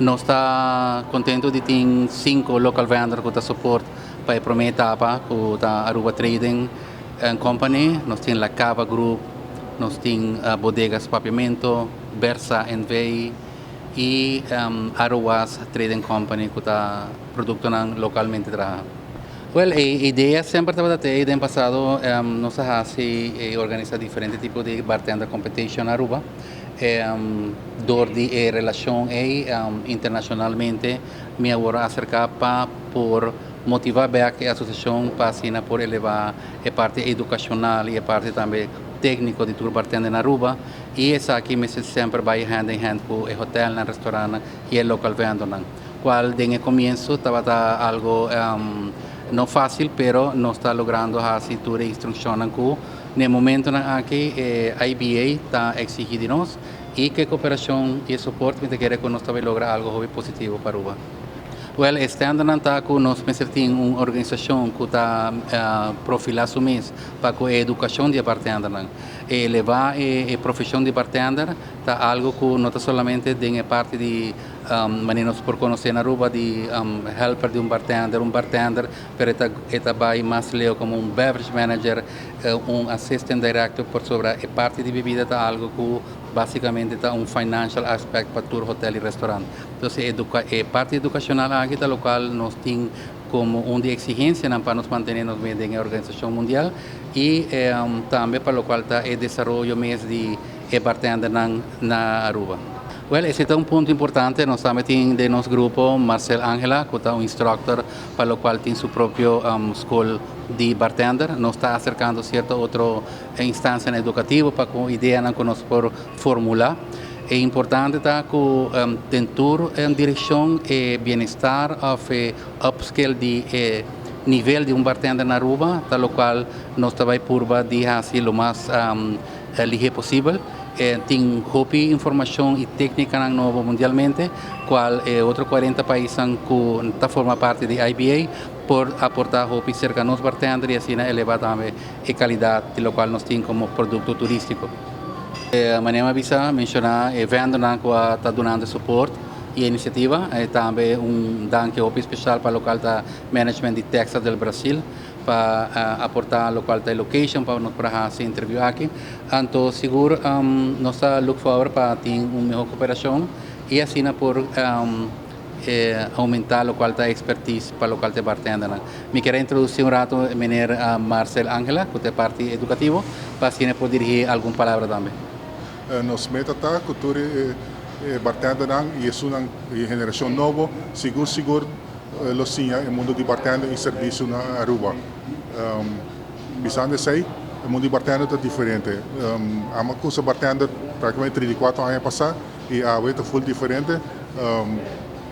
Nos ta contento di tin cinco local vendor cu ta support pa e prome etapa, cu ta Aruba Trading Company, nos tin La Cava Group, nos tin Bodegas Papiamento, Bersa NV y Aruwas Trading Company, cu ta productonan localmente traha. Well, e idea semper tabata te den pasado nos a haci y organisa diferente tipo di bartender competition na Aruba. Door di e relacion ey internacionalmente mi a worde acerca pa por motiva bek e asociacion pa asina por eleva e parti educacional y e parti tambe tecnico di tur bartender na Aruba y esaki mester semper bay hand in hand cu e hotelnan, restaurantnan y e local vendornan, cual den e comienzo tabata algo no facil, pero nos ta logrando haci tur e instruccionnan cu na e momentonan aki e IBA ta exigi di nos, y cu e cooperacion y e support mi ta kere cu nos ta bay logra algo hopi positivo pa Aruba. Well, e standardnan ta cu nos mester tin un organisacion cu ta profila su mes pa cu e educacion di e bartendernan. Eleva e profesion di bartender ta algo cu no ta solamente den e parti di manera nos por conoce na Aruba di helper di un bartender, un bartender, pero e ta bay mas leu como un beverage manager, un assistant director, pasobra e parti di bebida ta algo cu basicamente ta un financial aspect pa tur hotel y restaurant. Entonces, e parti educacional aki ta locual nos tin como un di exigencia pa nos mantene nos den e organisacion mundial y tambe pa locual ta e desaroyo mes di e bartender na Aruba. Well, esey ta un punto importante. Nos tambe tin den nos grupo Marcel Angela, cu ta un instructor, pa locual tin su propio scol di bartender. Nos ta acercando cierto otro instancia educativo pa cu idea cu nos por formula. Ta importante ta cu den tur en direccion e bienestar of e upscale di e nivel di un bartender na Aruba, ta locual nos ta bay purba di haci lo mas lihe posibel. Tin hopi informacion y tecnica nobo mundialmente, cual otro 40 pais cu ta forma parti di IBA por aporta hopi cerca nos bartender y asina eleva tambe e calidad di locual nos tin como producto turistico. Manera bisa menciona e vendor cu ta dunando support y iniciativa, tambe un danki hopi special pa locual ta management di Texas del Brasil pa aporta locual ta location pa nos por haci interview aki. Anto sigur nos ta look forward pa tin un miho cooperacion y asina por aumenta locual ta expertise pa locual ta bartender. Mi kier introduci un rato meneer Marcel Angela, cu ta parti educativo, pa asina por dirigi algun palabra tambe. Nos meta ta cu tur bartender y e generacion nobo, sigur sigur lo siña e mundo di bartender y servicio na Aruba. Bisando esey, e mundo di bartender ta diferente. Ami a cuminsa bartender practicamente 34 aña pasa y awe ta full diferente.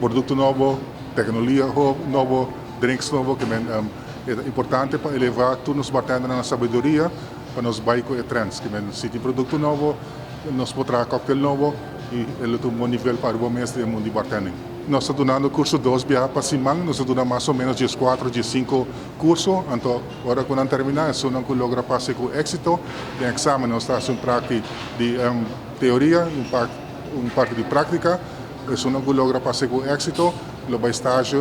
Producto nobo, tecnologia nobo, drinks nobo, kiermen ta importante pa eleva tur nos bartender na sabiduria pa nos bay cu e trends. Kiermen si tin producto nobo, nos por traha cocktail nobo y e ta un bon nivel pa Aruba mes den mundo di bartending. Nos ta dunando curso dos biaha pa siman, nos ta duna mas o menos 14, 15 curso, anto ora cu nan termina, esunnan cu logra pasa cu exito den examen, nos ta haci un parti di teoria y un parti di practica, esunnan cu logra pasa cu exito, lo bay stage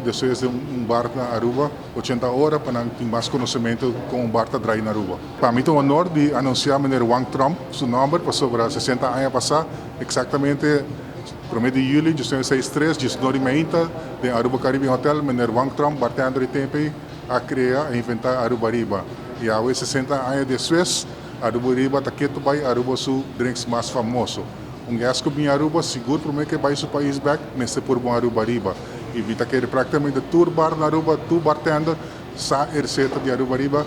despues den un bar na Aruba, 80 ora, pa nan tin mas conocimento con un bar ta draai na Aruba. Pa mi ta un honor di anuncia meneer Wang Tromp su nomber, pasobra 60 aña pasa, exactamente 1 di juli di 1963, 19:30, den Aruba Caribbean Hotel, meneer Wang Tromp, bartender di tempo, a crea y inventa Aruba Riba. Y awe, 60 aña despues, Aruba Riba ta keto bay Aruba su drinks mas famoso. Un guest cu bin Aruba, sigur prome cu bay su pais bek, mester purba un Aruba Riba. Y mi ta kere practicamente tur bar na Aruba, tur bartender, sa e receta di Aruba Riba,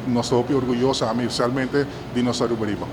nos ta orguyoso, ami especialmente, di nos Aruba Riba.